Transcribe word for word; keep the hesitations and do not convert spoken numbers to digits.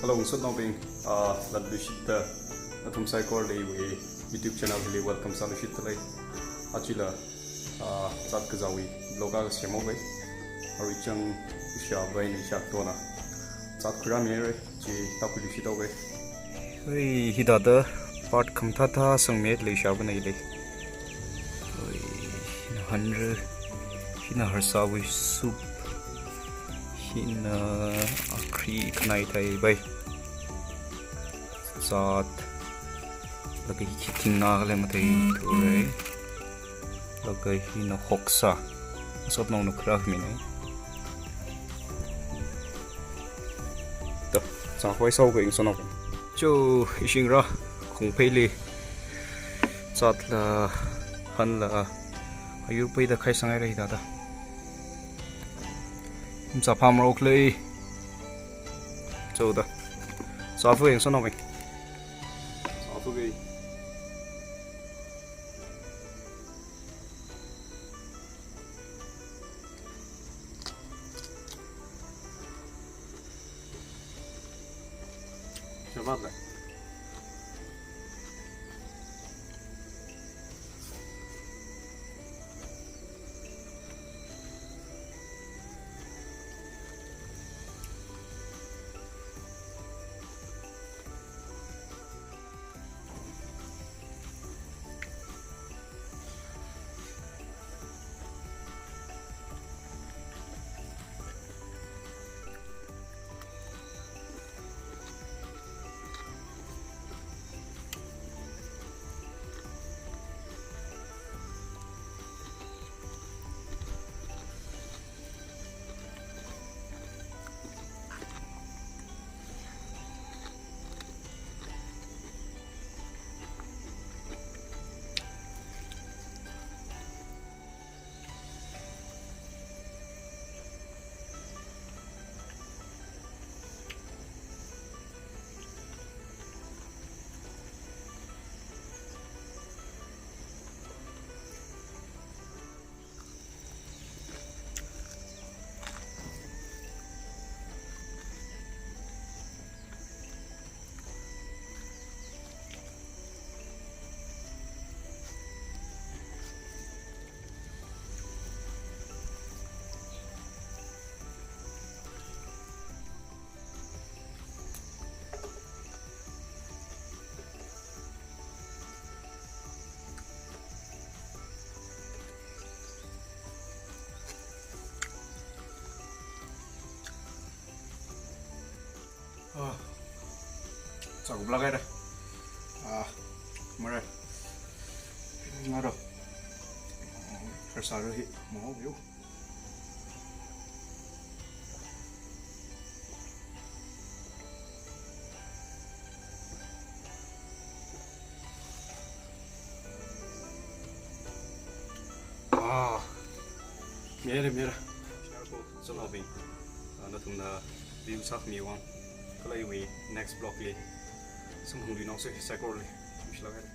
Hello, ngasotnaobing, ah, latluishitta, nathum saikorali iwui YouTube channel hili welcome sāluishitta lei. Ajala, ah, zat kazāwui vlog akha semhaoga. Arui chang ishāvā eina ishākatona zat khuirāmihaira, chi tākhuiluishit haoga. Ui, hithāda part khamathāthā sangmi leishāvāna lei. Ui, hina hanra, hina harsāwui soup, hina akhri khanai thaibai. Zat, laga hi thingna khala matheithura. Laga hina hoksā. Ngasotnaona khuirāmina. To, zākhavai sāhaoga ngasotnao. Cho, ishingra, Khongpheili zatla, hanla, ayur peida khaisanghaira hithāda. Zāphāmara khala. Cho da. Zāphaga ngasotnaobing. Zāphaga. Shabbat. Ah, zākhup lāk haira. Ah, mare. Ngaro. Harsāra hi, mahaoyu. Ah, mire, mire. Ngasotnaobing, ah, nathumna view sākhami vang kala iwui next vlog li samphangluinaosa saikorali. Wish lāk haira.